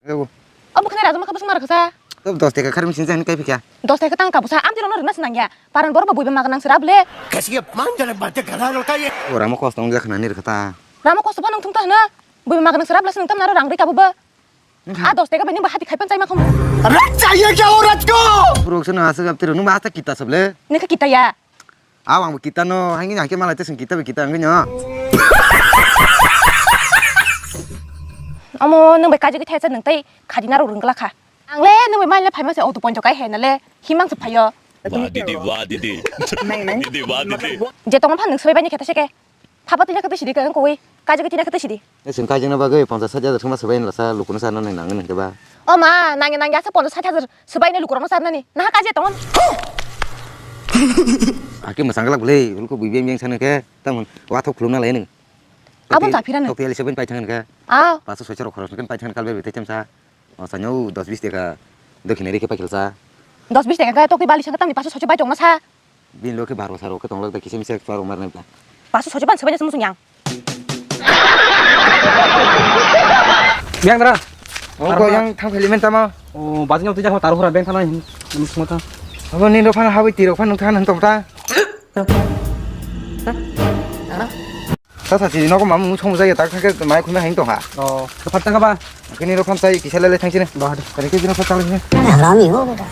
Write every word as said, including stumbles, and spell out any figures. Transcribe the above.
Ebo. Obo khna rajakma khe bwswk ma rwkha sa? Tab dos taka kharwi sini jani kai phikha. Dos taka tang kabusa, amtwi rokno rwna se nangya. Paran borok bo buiba maga nang se rab le. Kasi ke man jana bate gana lo kai. O ramo kosto wng jakha nani rwkha ta. Ramo kosto phano wngthung ta hwno. Buiba maga nang se rab le se nwng tamna aro rang rwi kabu bo. Wngkha. A dos taka bai nwng ba hati khai pan chaima khomo. Rat chahiye kya aurat ko? Borok se no aswk amtwi rok nwng ba hasta kita sab le. Nwng khe kita ya. Aw, ang bo kita no, haini hake malai te sing kita be kita wngwi no. Omo, nwng bai kaji kithai sa nwng tei khadi naro rwngla kha. Ang le nwng bai maila phaima se auto ponjo kai he na le, himang se phaio. Wah, didi, wah, didi. Didi, wah, didi. Je tongma phan nwng swbai bani khe ta se ke. Phaba tila khe twi sidi ke wng koi. Kaji kithina khe twi sidi. Sing kaji na bagwi ponchas sat hajar thwngma swbai nla sa, lukuno sa no nang nang nang ba. O ma, nangya nangya sa ponchas sat hajar swbai ne lukurokno sa nani. Naha kaji tongon. Aki masang galak bwle, ulko bui beng beng sana ke, tamon wathok khulumna lai nang. Abon ta phirano. Tokti ali seven pai thangan ke. Ah. Paso soicharo khoros kan pai thangan kalbe bete chamsa. O sanya u dos bis taka. Dokhina rikhe pai khelsa. Dos bis taka ke tokti bali sana tamni paso soicharo bai tongma sa. Bini loke baro saro ke tonglak da kisa misa klarok marnai bla. Paso soicharo ban sebannya semusu yang. Yang dara. Oh, kok yang thang kali men tama. Oh, baznya tu jangan taruh orang bengkana ini. Ini semua ta. Abo ni rok phan hawi ti rok phan nung than nang tong ta. Ta sa ti nogo mamu song jaya ta kha ke mai khuna hang tong ha. Oh, kapat tang ba? Kini rok phan tai kisa lele thang sini. Bah. Kani ke jino phan tang sini. Harami ho beta.